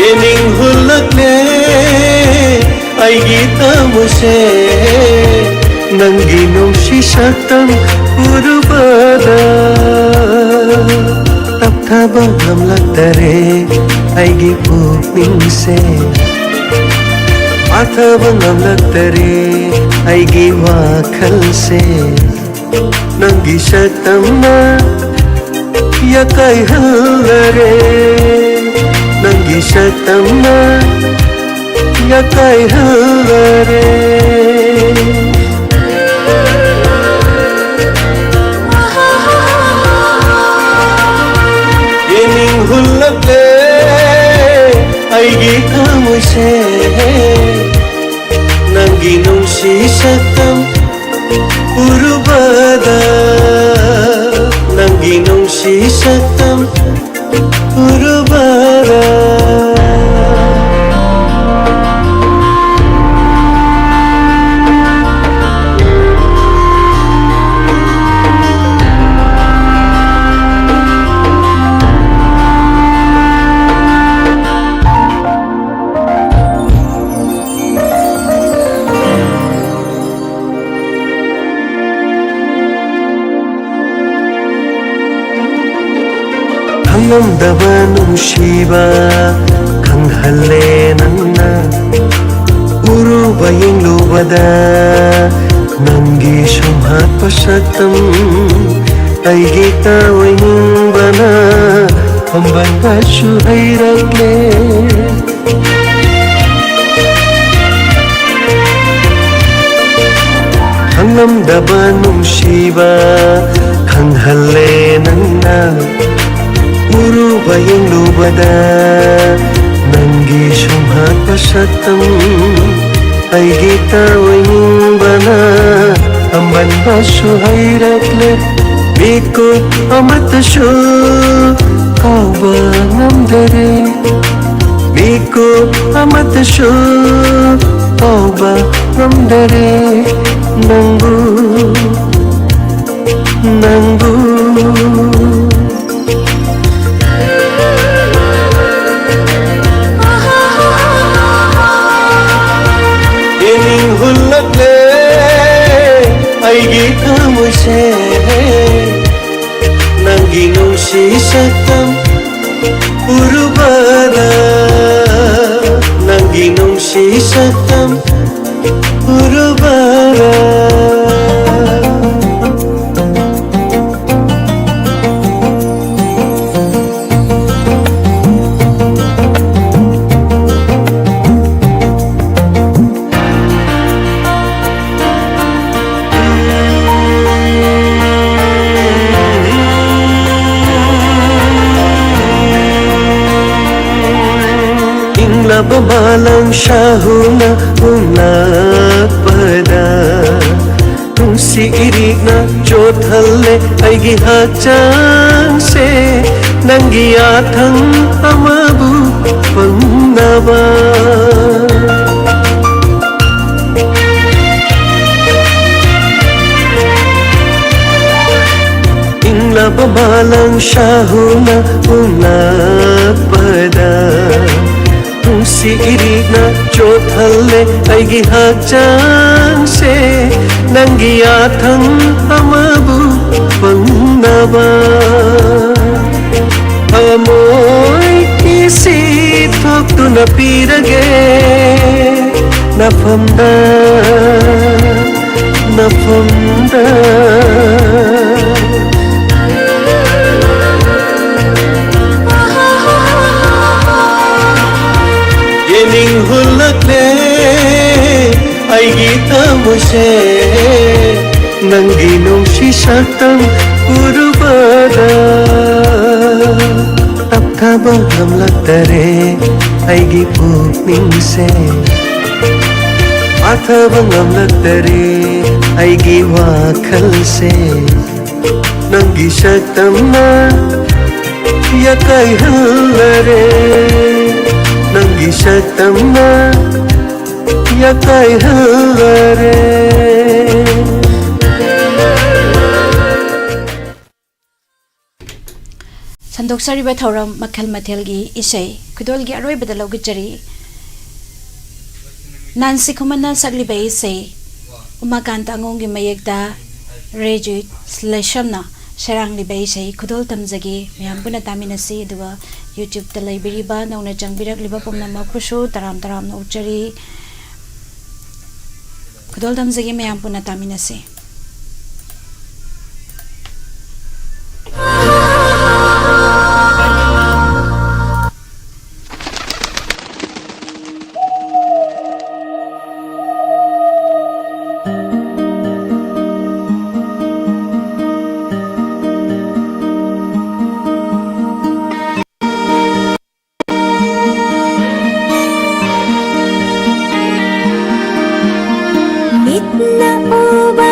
ꯌꯦꯅꯤꯡ ꯍꯨꯜꯂꯛꯂꯦ ꯑꯩꯒꯤ ꯊꯃꯣꯏꯁꯦ, ꯅꯪꯒꯤ ꯅꯨꯡꯁꯤ ꯁꯛꯇꯝ ꯎꯔꯨꯕꯗ꯫ ꯇꯞꯊꯕ ꯉꯝꯂꯛꯇꯔꯦ ꯑꯩꯒꯤ ꯄꯨꯛꯅꯤꯡꯁꯦ, ꯐꯥꯊꯕ ꯉꯝꯂꯛꯇꯔꯦ ꯑꯩꯒꯤ ꯋꯥꯈꯜꯁꯦ꯫ ꯅꯪꯒꯤ ꯁꯛꯇꯝꯅ ꯌꯥꯀꯥꯏꯍꯜꯂꯔꯦ, ꯅꯪꯒꯤ ꯁꯛꯇꯝꯅ ꯌꯥꯀꯥꯏꯍꯜꯂꯔꯦ꯫ ꯌꯦꯅꯤꯡ ꯍꯨꯜꯂꯛꯂꯦ ꯑꯩꯒꯤ ꯊꯃꯣꯏꯁꯦ, ꯅꯪꯒꯤ ꯅꯨꯡꯁꯤ ꯁꯛꯇꯝ ꯎꯔꯨꯕꯗ, ꯅꯪꯒꯤ ꯅꯨꯡꯁꯤ ꯁꯛꯇꯝ ꯎꯔꯨꯕꯗ꯫ ꯈꯪꯉꯝꯗꯕ ꯅꯨꯡꯁꯤꯕ ꯈꯪꯍꯜꯂꯦ ꯅꯪꯅ꯫ ꯎꯔꯨ ꯋꯥꯌꯦꯡꯂꯨꯕꯗ ꯅꯪꯒꯤ ꯁꯨꯝꯍꯠꯄ ꯁꯛꯇꯝ ꯑꯩꯒꯤ ꯇꯥꯑꯣꯏꯅꯤꯡꯕꯅ ꯐꯝꯕꯟꯕꯁꯨ ꯍꯩꯔꯛꯂꯦ꯫ ꯈꯪꯂꯝꯗꯕ ꯅꯨꯡꯁꯤꯕ ꯈꯪꯍꯜꯂꯦ ꯅꯪꯅ꯫ ꯎꯔꯨꯕ ꯌꯦꯡꯂꯨꯕꯗ ꯅꯪꯒꯤ ꯁꯨꯝꯍꯠꯄ ꯁꯛꯇꯝ ꯑꯩꯒꯤ ꯇꯥꯑꯣꯏꯅꯤꯡꯕꯅ ꯑꯃꯟꯕꯁꯨ ꯍꯩꯔꯛꯂꯦ꯫ ꯃꯤꯀꯨꯞ ꯑꯃꯠꯇꯁꯨ ꯀꯥꯎꯕ ꯉꯝꯗꯔꯦ꯫ ꯃꯤꯀꯨꯞ ꯑꯃꯠꯇꯁꯨ ꯀꯥꯎꯕ ꯉꯝꯗꯔꯦ ꯅꯪꯕꯨ, ꯅꯪꯕꯨ꯫ ꯌꯦꯡꯅꯤꯡ ꯍꯨꯜꯂꯛꯂꯦ ꯑꯩꯒꯤ ꯊꯃꯣꯏꯁꯦ꯫ ꯅꯪꯒꯤ ꯅꯨꯡꯁꯤ ꯁꯛꯇꯝ ꯎꯔꯨꯕꯗ, ꯅꯪꯒꯤ ꯅꯨꯡꯁꯤ ꯁꯛꯇꯝ ꯎꯔꯨꯕꯗ꯫ ꯏꯪꯂꯕ ꯃꯥꯂꯪ ꯁꯥꯍꯨꯅ ꯍꯨꯝꯂꯛꯄꯗ, ꯅꯨꯡꯁꯤ ꯏꯔꯤꯛꯅ ꯆꯣꯠꯍꯜꯂꯦ ꯑꯩꯒꯤ ꯍꯛꯆꯥꯡꯁꯦ꯫ ꯅꯪꯒꯤ ꯌꯥꯊꯪ ꯑꯃꯕꯨ ꯐꯪꯅꯕ꯫ ꯏꯪꯂꯕ ꯃꯥꯂꯪ ꯁꯥꯍꯨꯅ ꯍꯨꯝꯂꯛꯄꯗ, ꯅꯨꯡꯁꯤ ꯏꯔꯤꯛꯅ ꯆꯣꯠꯍꯜꯂꯦ ꯑꯩꯒꯤ ꯍꯛꯆꯥꯡꯁꯦ꯫ ꯅꯪꯒꯤ ꯌꯥꯊꯪ ꯑꯃꯕꯨ ꯐꯪꯅꯕ ꯊꯃꯣꯏ ꯏꯁꯤ ꯊꯣꯛꯇꯨꯅ ꯄꯤꯔꯒꯦ꯫ ꯅꯐꯝꯗ, ꯅꯐꯝꯗ꯫ ꯌꯦꯡꯅꯤꯡ ꯍꯨꯜꯂꯛꯂꯦ ꯑꯩꯒꯤ ꯊꯃꯣꯏꯁꯦ, ꯅꯪꯒꯤ ꯅꯨꯡꯁꯤ ꯁꯛꯇꯝ ꯎꯔꯨꯕꯗ꯫ ꯇꯞꯊꯕ ꯉꯝꯂꯛꯇꯔꯦ ꯑꯩꯒꯤ ꯄꯨꯛꯅꯤꯡꯁꯦ, ꯐꯥꯊꯕ ꯉꯝꯂꯛꯇꯔꯦ ꯑꯩꯒꯤ ꯋꯥꯈꯜꯁꯦ꯫ ꯅꯪꯒꯤ ꯁꯛꯇꯝꯅ ꯌꯥꯀꯥꯏꯍꯜꯂꯔꯦ, ꯅꯪꯒꯤ ꯁꯛꯇꯝꯅ ꯌꯥꯀꯥꯏꯍꯜꯂꯔꯦ꯫ ꯁꯟꯗꯣꯛꯆꯔꯤꯕ ꯊꯧꯔꯝ ꯃꯈꯜ ꯃꯊꯦꯜꯒꯤ ꯏꯁꯩ ꯈꯨꯗꯣꯜꯒꯤ ꯑꯔꯣꯏꯕꯗ ꯂꯧꯒꯠꯆꯔꯤ꯫ ꯅꯥꯟꯁꯤ ꯈꯨꯃꯟꯅ ꯁꯛꯂꯤꯕ ꯏꯁꯩ ꯎꯃꯥꯀꯥꯟꯇ ꯑꯉꯣꯝꯒꯤ ꯃꯌꯦꯛꯇ ꯔꯦꯖꯤꯠ ꯂꯩꯁ꯭ꯔꯝꯅ ꯁꯩꯔꯥꯡꯂꯤꯕ ꯏꯁꯩ ꯈꯨꯗꯣꯜ ꯇꯝꯖꯒꯦ꯫ ꯃꯌꯥꯝ ꯄꯨꯟꯅ ꯇꯥꯃꯤꯟꯅꯁꯤ꯫ ꯑꯗꯨꯒ YouTube-ꯇ ꯂꯩꯕꯤꯔꯤꯕ ꯅꯧꯅ ꯆꯪꯕꯤꯔꯛꯂꯤꯕ ꯄꯨꯝꯅꯃꯛꯄꯨꯁꯨ ꯇꯔꯥꯝ ꯇꯔꯥꯝꯅ ꯑꯣꯛꯆꯔꯤ꯫ ꯈꯨꯗꯣꯜ ꯇꯝꯖꯒꯦ꯫ ꯃꯌꯥꯝ ꯄꯨꯟꯅ ꯇꯥꯃꯤꯟꯅꯁꯤ꯫ ꯃꯤꯠꯅ ꯎꯕ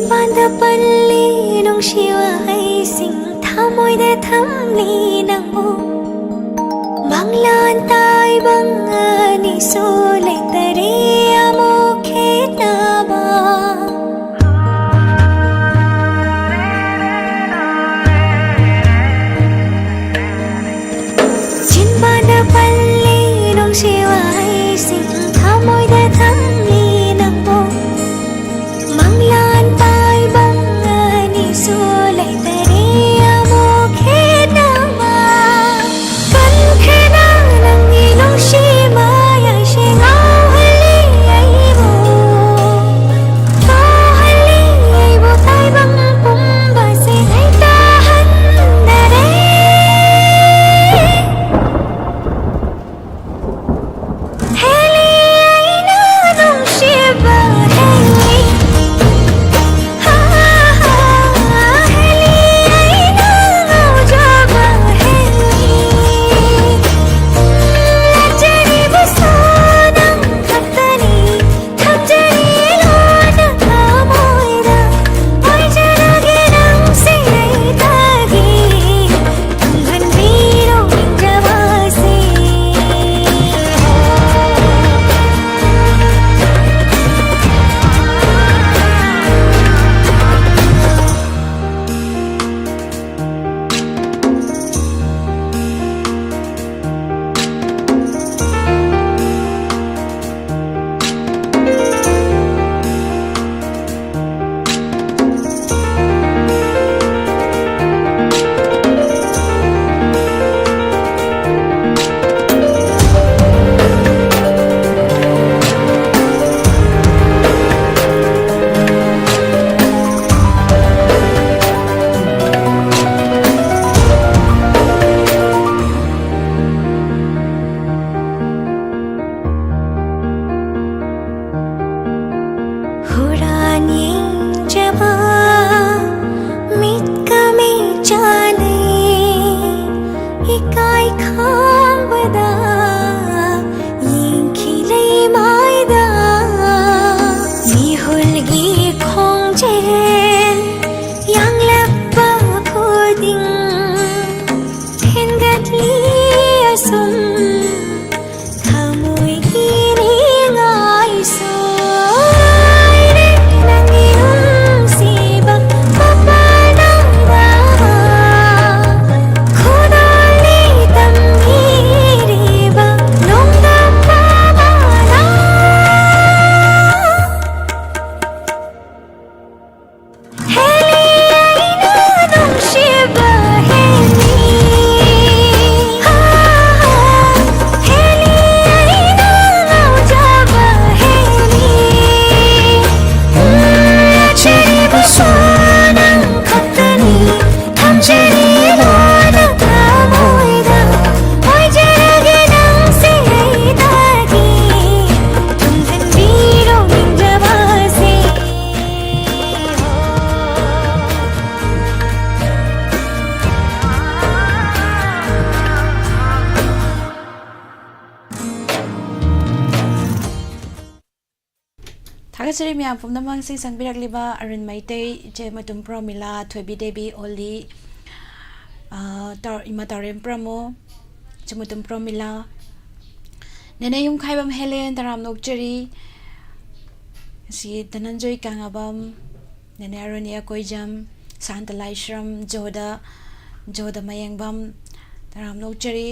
ꯄꯥꯟꯗ ꯄꯜꯂꯤ ꯅꯨꯡꯁꯤ ꯋꯥꯍꯩꯁꯤꯡ, ꯊꯃꯣꯏꯗ ꯊꯝꯂꯤ ꯅꯪꯕꯨ꯫ ꯃꯪꯂꯥꯟ ꯇꯥꯏꯕꯪ ꯑꯅꯤꯁꯨ ꯂꯩꯇꯔꯦ ꯑꯃꯨꯛ ꯈꯦꯠꯅꯕ꯫ ꯆꯤꯟꯕꯥꯟꯗ ꯄꯜꯂꯤ ꯅꯨꯡꯁꯤ ꯋꯥꯍꯩꯁꯤꯡ, ꯊꯃꯣꯏꯗ ꯊꯝꯂꯤ ꯅꯪꯕꯨ꯫ ꯃꯪꯂꯥꯟ ꯇꯥꯏꯕꯪ ꯑꯅꯤꯁꯨ ꯂꯩꯇꯔꯦ ꯑꯃꯨꯛ ꯈꯦꯠꯅꯕ꯫ ꯀꯟꯈ꯭ꯔꯦꯅ ꯅꯪꯒꯤ ꯅꯨꯡꯁꯤ ꯃꯌꯥꯏꯁꯦ ꯉꯥꯎꯍꯜꯂꯤ ꯑꯩꯕꯨ꯫ ꯉꯥꯎꯍꯜꯂꯤ ꯑꯩꯕꯨ ꯇꯥꯏꯕꯪ ꯄꯨꯝꯕꯁꯦ ꯂꯩꯇꯥꯍꯟꯗꯔꯦ꯫ ꯍꯦꯜꯂꯤ ꯑꯩꯅ ꯅꯨꯡꯁꯤꯕ ꯍꯦꯜꯂꯤ꯫ ꯍꯥ, ꯍꯥ, ꯍꯦꯜꯂꯤ ꯑꯩꯅ ꯉꯥꯎꯖꯕ ꯍꯦꯜꯂꯤ꯫ ꯂꯥꯠꯆꯔꯤꯕꯁꯨ ꯅꯪ ꯈꯛꯇꯅꯤ꯫ ꯊꯝꯖꯔꯤ ꯂꯣꯟꯅ ꯊꯃꯣꯏꯗ, ꯑꯣꯏꯖꯔꯒꯦ ꯅꯪꯁꯦ ꯑꯩꯇꯒꯤ꯫ ꯇꯨꯡꯍꯟꯕꯤꯔꯣ ꯅꯤꯡꯖꯕꯁꯦ꯫ ꯍꯨꯔꯥꯟ ꯌꯦꯡꯖꯕ ꯃꯤꯠꯀ ꯃꯤꯠ ꯆꯥꯟꯅꯩ꯫ ꯏꯀꯥꯏ ꯈꯪꯕꯗ ꯌꯦꯡꯈꯤ ꯂꯩꯃꯥꯏꯗ꯫ ꯃꯤꯍꯨꯜꯒꯤ ꯈꯣꯡꯖꯦꯜ ꯊꯥꯒꯠꯆꯔꯤ ꯃꯌꯥꯝ ꯄꯨꯝꯅꯃꯛ ꯁꯤ ꯆꯪꯕꯤꯔꯛꯂꯤꯕ ꯑꯔꯨꯟ ꯃꯩꯇꯩ, ꯏꯆꯦ ꯃꯇꯨꯝ ꯄ꯭ꯔꯣꯃꯤꯂꯥ, ꯊꯣꯏꯕꯤ ꯗꯦꯕꯤ, ꯑꯣꯂꯤ, ꯑ, ꯇꯥꯎ-, ꯏꯃꯥ ꯇꯥꯎꯔꯦꯝ ꯄ꯭ꯔꯃꯣ, ꯏꯆꯦ ꯃꯇꯨꯝ ꯄ꯭ꯔꯣꯃꯤꯂꯥ, ꯅꯦꯅꯦ ꯌꯨꯝꯈꯥꯏꯕꯝ ꯍꯦꯂꯦꯟ, ꯇꯔꯥꯝꯅ ꯑꯣꯛꯆꯔꯤ꯫ ꯑꯁꯤ ꯙꯅꯟꯖꯣꯏ ꯀꯥꯡꯉꯕꯝ, ꯅꯦꯅꯦ ꯑꯔꯨꯅꯤ ꯑꯀꯣꯏꯖꯝ, ꯁꯥꯟꯇ ꯂꯥꯏꯁ꯭ꯔꯝ, ꯖꯣꯗ, ꯖꯣꯗ ꯃꯌꯦꯡꯕꯝ, ꯇꯔꯥꯝꯅ ꯑꯣꯛꯆꯔꯤ꯫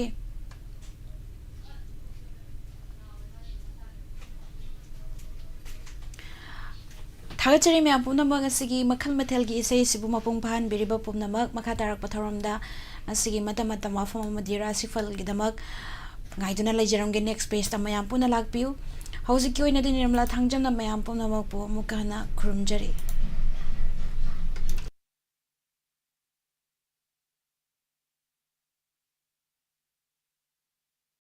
ꯊꯥꯒꯠꯆꯔꯤ ꯃꯌꯥꯝ ꯄꯨꯝꯅꯃꯛ, ꯉꯁꯤꯒꯤ ꯃꯈꯜ ꯃꯊꯦꯜꯒꯤ ꯏꯁꯩ ꯑꯁꯤꯕꯨ ꯃꯄꯨꯡ ꯐꯥꯍꯟꯕꯤꯔꯤꯕ ꯄꯨꯝꯅꯃꯛ꯫ ꯃꯈꯥ ꯇꯥꯔꯛꯄ ꯊꯧꯔꯝꯗ ꯉꯁꯤꯒꯤ ꯃꯇꯝ ꯃꯇꯝ ꯋꯥꯐꯝ ꯑꯃꯗꯤ ꯔꯥꯁꯤꯐꯜꯒꯤꯗꯃꯛ ꯉꯥꯏꯗꯨꯅ ꯂꯩꯖꯔꯝꯒꯦ꯫ Next pageꯇ ꯃꯌꯥꯝ ꯄꯨꯟꯅ ꯂꯥꯛꯄꯤꯌꯨ꯫ ꯍꯧꯖꯤꯛꯀꯤ ꯑꯣꯏꯅꯗꯤ ꯅꯤꯔꯃꯂꯥ ꯊꯥꯡꯖꯝꯅ ꯃꯌꯥꯝ ꯄꯨꯝꯅꯃꯛꯄꯨ ꯑꯃꯨꯛꯀ ꯍꯟꯅ ꯈꯨꯔꯨꯝꯖꯔꯤ꯫